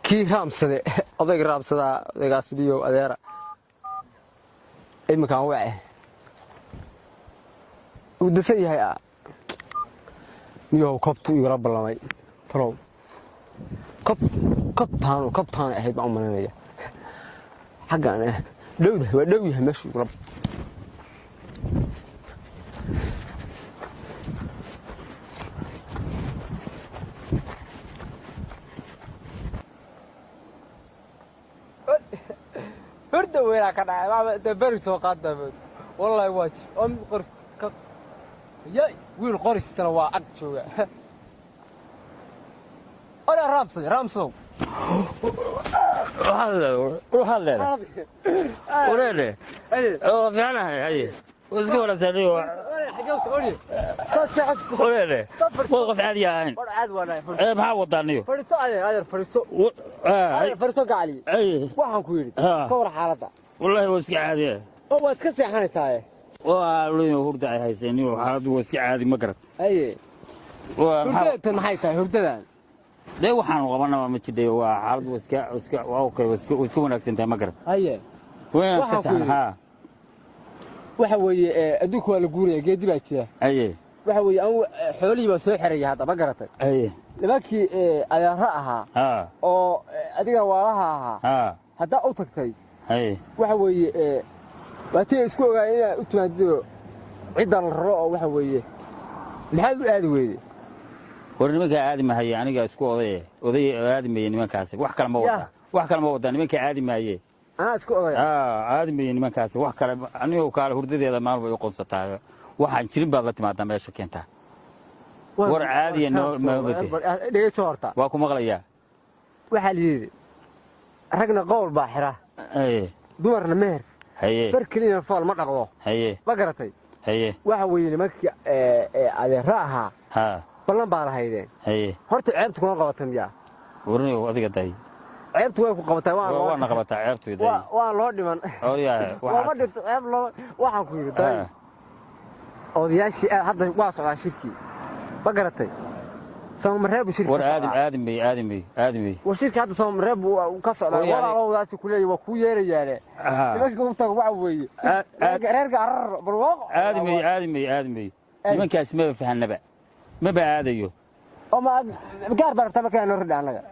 Kii raamsade, odayga raamsadaa, odaygaas dhiyow adeera iminkaan wace uu dasan yahay niyow kobtu igula ballamay talow kob kobtaanu kobtaanu ahayd baan u malinaya xaggaan dhowda waa dhow yahay meeshu igula. Hurda weynaa ka dhacay maama inta beri soo qaaddaa mood wallahi waa ji oo mid qori ka ya wiil qoristana waa ag jooga oraa raamsaday raamsadow. Waxaad leedahay wareere oo fiicanahay haye waa iska wanaagsanay wareere wad qof caadi ahayn. War caadi waa nahay. Ee maxaa wadaa niyo? Fadhiiso adeer, adeer fadhiiso, adeer fadhiiso gacali. Aye. Waxaan ku yidhi ka war xaaladda. Wallaahi waa iska caadi. Oo waad iska seexanaysaaye. Waa luyo hurda ay hayseen niyo, xaaladdu waa iska caadi, ma garad. Aye. Waa maxaa? Hurdadan maxay tahay hurdadan? Dee waxaanu qabanaba ma jidhay, waa xaaladdu waa iska waa okay, waa iska wanaagsan tahay, ma garad. Aye. Waa iska Waxaan ku saxan yidhi- haa. Waxa weeye adduunka waa la guuraya, geedi baa jira. Aye. Waxa weeye anigu xoolihii baa soo xeraya hadda, ma garatay? Aye. Nimankii adeerro ahaa oo adiga waalaha ahaa haddaa u tagtay. Haye. Waxa weeye waa tii ay isku ogaayeen inaad u timaadido cidda la raro oo waxa weeye maxaad u aadi weyde? War nimankaa aadi mahaye, aniga isku odaye, oday aadi maye nimankaasi, wax kale ma wadaa, wax kale ma wadaa, nimanka aadi maaye. Anaa isku odaya. Aadi maye nimankaasi, wax kale anigoo kaale hurdadeeda maalin bay u qoonsataa, waxaan jirin baad la timaadaa meesha keentaa. War caadiya noo- Dhegeyso horta. Waa ku maqlayaa. Waxaa la yidhi ragna qowl baa xira, haye, dumarna meher. Haye. Far keliyana fool ma dhaqdo. Haye. Ma garatay? Haye. Waxa weeye nimankii adeerro ahaa ballan baa lahaydeen. Haye. Horta ceebtu kuma qabata miyaa? Warniyow adiga day. Ceebtu way ku qabataa waa loo waana qabataa ceebtu day. Waa loo dhiman. Oryahay. Looma waxaas dhinto ceeb loo. Waxaan ku yidhi day odayaashii aad hadda waa socdaa shirkii, ma garatay? Samamareeb buu shirki war ka aadi socdaa. Aadi may, aadi may, aadi may. War shirki hadda samamareeb buu ka socdaa. Waryahay. Walaalowdaasi ku leeyahy waa kuu yeerayaane. Nimankii ugu tago waxa weeye reerka arar barwaaqo. Aadi may, aadi may, aadi may, nimankaas maba fahanaba, maba aadayo. Oo ma gaar baa rabtaa markaa noo ridha annaga?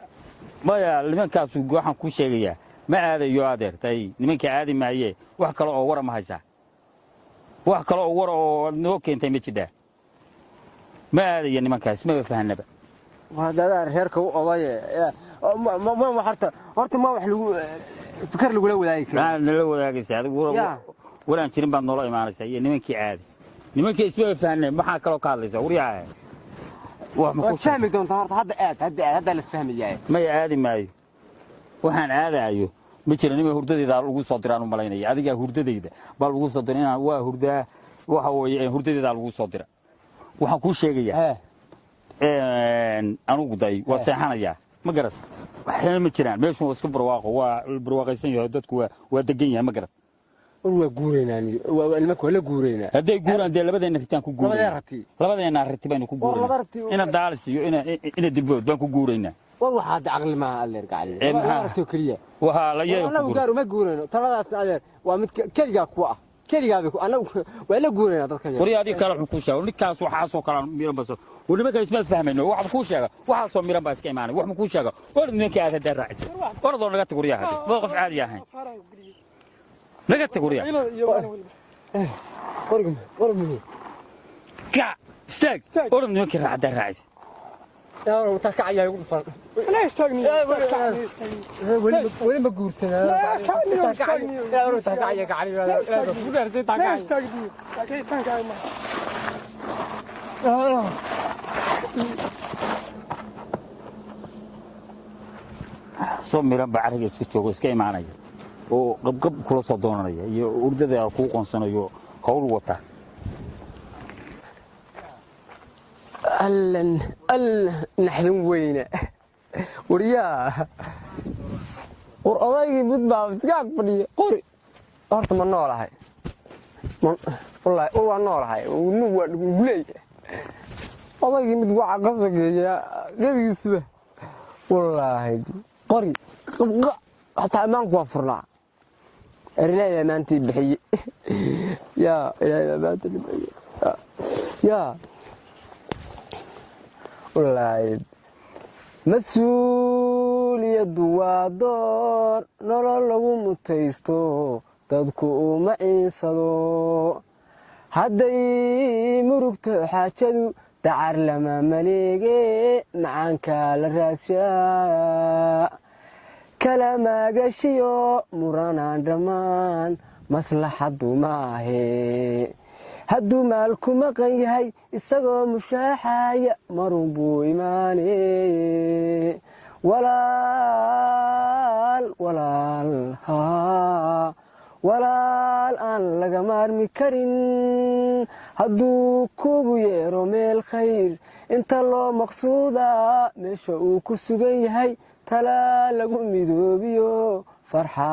Maya, nimankaasu waxaan kuu sheegayaa ma aadayo adeer tay, nimanka aadi maaye. Wax kale oo wara ma haysaa? Wax kale oo wara oo aad noo keentay ma jidhaa? Ma aadaya nimankaas, maba fahanaba. Waa dadaan reerka u odaye ma horta horta ma wax lagu fikar lagula wadaagi karo. Maxaad nala wadaagaysaa adigu? Ya. Waraan jirin baad noola imaanaysaa iyo nimankii aadi, nimankii ismaba fahaneen, maxaa kaloo ka hadlaysaa waryaha? Wax ma waad ku sheeg- fahmi doontaa horta, hadda aad hadda aad haddaa la isfahmayaa. Maya, aadi maayo, waxaan aadaayo ma jira. Nima hurdadeyda lagu soo diraan u malaynaya, adigaa hurdadeyda baa lagu soo dira inaan waa hurdaa, waxa weeye hurdadeedaa lagu soo dira. Waxaan kuu sheegayaa anugu day waa seexanayaa, ma garat? Waxna ma jiraan, meeshu waa iska barwaaqo, waa barwaaqaysan yahay, dadku waa degan yahay, ma garat? War waa guuraynaa nimanka, waa la guuraynaa. Hadday guuraan dee labadeenna ritaan ku Labadee guuraynaa. Rati. Labadeenna rati baynu ku War laba guuraynaa. rati Ina daalis iyo ina dibood baan ku guuraynaa. War waxaa hadda caqli maaha adeer gacali. Ee, laba maxaa? Rati oo keliya. Waxaa la War yaga ku annagu guura. gaar uma guurayno taladaas adeer, waa mid keligaa ku ah, keligaa bay ku annagu waa la guuraynaa dadka yar. Waryaa adiga kale wuxuu kuu sheega ninkaas waxaasoo kale miran bas, war nimanka isma fahmayno, waxba kuu sheega, waxaasoo miran baa iska imaanay, wax ma kuu sheega? War nimanka aad haddaa raacisa, orodoo naga tag waryaa, hadda ma qof caadi ahayn, naga tag waryaa. Qoriga qori muhiim. Kac, istaag, orod nimanka raac haddaa raacisa. Yaa taa kacayaa igu dhufan. Weli ma guursanaa. Taa kacaya gacali ku dheersay taa kacaya. Soo miran baa carriga iska joogo, iska imaanaya oo qabqab kula soo doonanaya iyo urdada kuu qoonsanayo hawl wata. Allan allan naxdin weyne waryaa, war odaygii mid baa iska ag fadhiya qori. Horta ma noolahay? Wallaahi war waa noolahay, wadnuhu waa dhugleey. Odaygii mid waxa ka sokeeya gebigiisuba wallaahi. Qori xataa ammaanku waa furnaa. Ilaahay baa maantii bixiye. Yaa Ilaahay baa maanta bixiye. Yaa wallaahi, mas-uuliyaddu waa door nolol lagu mutaysto, dadku uma ciinsado. Hadday murugto xaajadu, dacar lama maleege, macaankaa la raadshaa. Kala maagashiyo muranaan dhammaan maslaxaddu maahe. Hadduu maalku maqan yahay, isagoo mushaaxaya marun buu imaane. Walaal, walaal, haa, walaal aan laga maarmi karin hadduu kugu yeero meel khayr, inta loo maqsuudaa meesha uu ku sugan yahay, talaa lagu midoobiyo farxa.